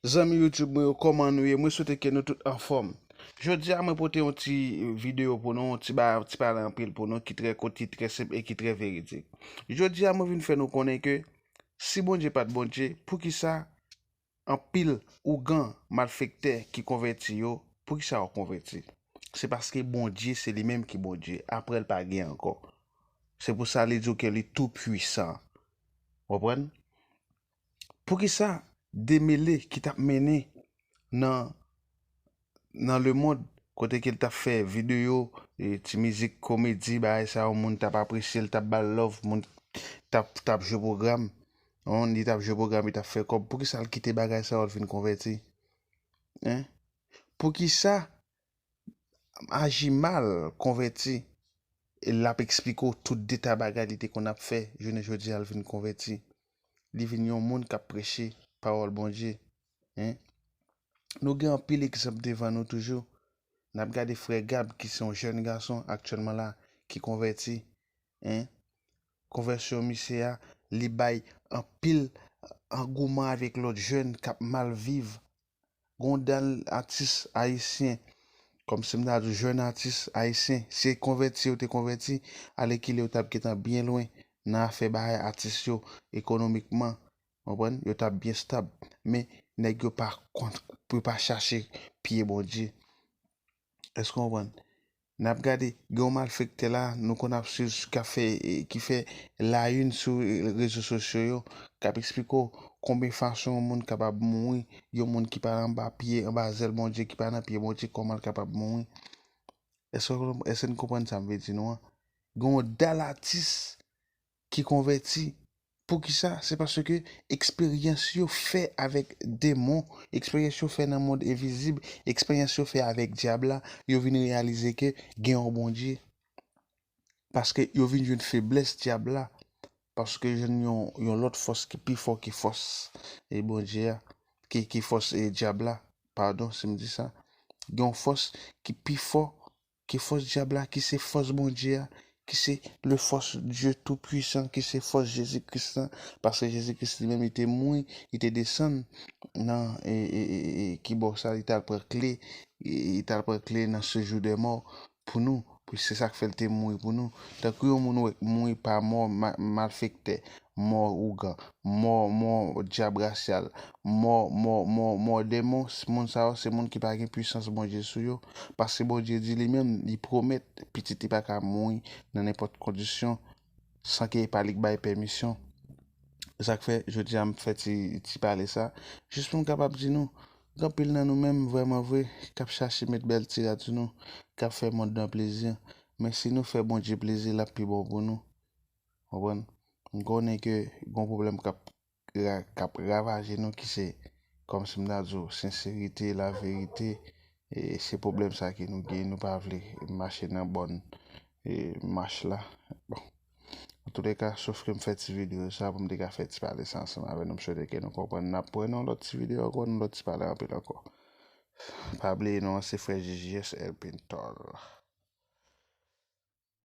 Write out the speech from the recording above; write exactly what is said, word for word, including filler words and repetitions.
Zanmi YouTube mwen yo, kòman nou ye? Mwen swete ke nou tout anfòm. Jodi a, mwen pote yon ti videyo pou nou, yon ti ba, ti pale anpil pou nou, ki trè kout, ki trè senp e ki trè veridik. Jodi a, mwen vin fè nou konnen ke si Bondye pa t Bondye, poukisa anpil ougan malfektè ki konvèti yo, poukisa yo konvèti? Se paske Bondye, se li menm ki Bondye. Apre l pa gen ankò. Se pou sa li di w ke li tou pwisan. Konprann? Poukisa Demele ki t ap mennen nan nan lemonn, kote ke l t ap fè videyo, e, ti mizik komedi, bagay sa yo, moun t ap apresye l, t ap ba l love, moun t ap, t ap jwe pwogram, on, li t ap jwe pwogram, li t ap fè kòb. Poukisa l kite bagay sa yo, l vin konvèti? Hein? Poukisa Ajimal konvèti? E l ap eksplike w tout deta bagay li te konn ap fè, jounen jodi a, l vin konvèti. Li vin yon moun k ap preche pawòl Bondye. Hein? Nou gen anpil egzanp devan nou toujou. N ap gade frè Gab, ki se yon jèn gason aktyèlman la, ki konvèti. Hein? Konvèsyon misye a, li bay anpil angouman avèk lòt jèn k ap mal viv. Gon dal atis ayisyen, kòmsi m ta di jèn atis ayisyen, si konvèti yo te konvèti, alèkile yo t ap gentan byen lwen nan afè bagay atis yo ekonomikman. Konprann? Yo t ap byen stab. Men nèg yo pa kont, yo pa chache pye Bondye. Èske w konprann? N ap gade, gen yon malfektè la, nou konn ap swiv, ki ap fè, ki fè la une sou rezo sosyo yo, k ap eksplike w konbyen fason yon moun kapab mouri, yon moun ki pa anba pye, anba zèl Bondye, ki pa nan pye Bondye, kòman l kapab mouri. Èske, èske n konprann sa m vle di nou an? Gen yon dal atis ki konvèti. Poukisa? Se paske eksperyans yo fè avèk demon, eksperyans yo fè nan mond envizib, eksperyans yo fè avèk dyab la, yo vin reyalize ke gen yon Bondye. Paske yo vin jwenn feblès dyab la. Paske yo jwenn yon, yon lòt fòs ki pi fò ke fòs e Bondye a, ki, ki fòs e dyab la. Padon si m di sa. Gen yon fòs ki pi fò ke fòs dyab la, ki se fòs Bondye a, ki se le fòs Dye Toupwisan, ki se fòs Jezi Kris lan. Paske Jezi Kris li menm, li te mouri, li te desann nan, e, e, e, e, ki bò sa, li t al pran kle, e, li t al pran kle nan séjour des morts pou nou. Pou se sa k fè l te mouri pou nou. Tankou yon moun wè k mouri pa mò, ma-, malfektè, mò ougan, mò, mò dyab rasyal, mò, mò, mò, mò demon, s-, moun sa yo, se moun ki pa gen pwisans Bondye sou yo. Paske Bondye di li menm, li pwomèt, pitit li pa ka mouri nan nenpòt kondisyon, san ke e pa li k bay pèmisyon. Se sa k fè, jodi a, m fè ti, ti pale sa, jis pou m kapab di nou, gen anpil nan nou menm, vrèman vre, k ap chache met bèl ti rad sou nou, k ap fè mond lan plezi. Men si nou fè Bondye plezi, l ap pi bon pou nou. Konprann? M konnen ke gon pwoblèm k ap ra-, k ap ravaje nou, ki se, kòmsi m ta di w, senserite, laverite. E se pwoblèm sa ke nou gen, nou pa vle mache nan bòn, e, mach la. Bon. Antouleka, sof ke m fè ti videyo sa pou m te ka fè ti pale sa ansanm avè nou. M swete ke nou konprann. N ap wè nan lòt ti videyo ankò, nan lòt ti pale anpil ankò. Pa bliye non, se frè J J S L Pintol.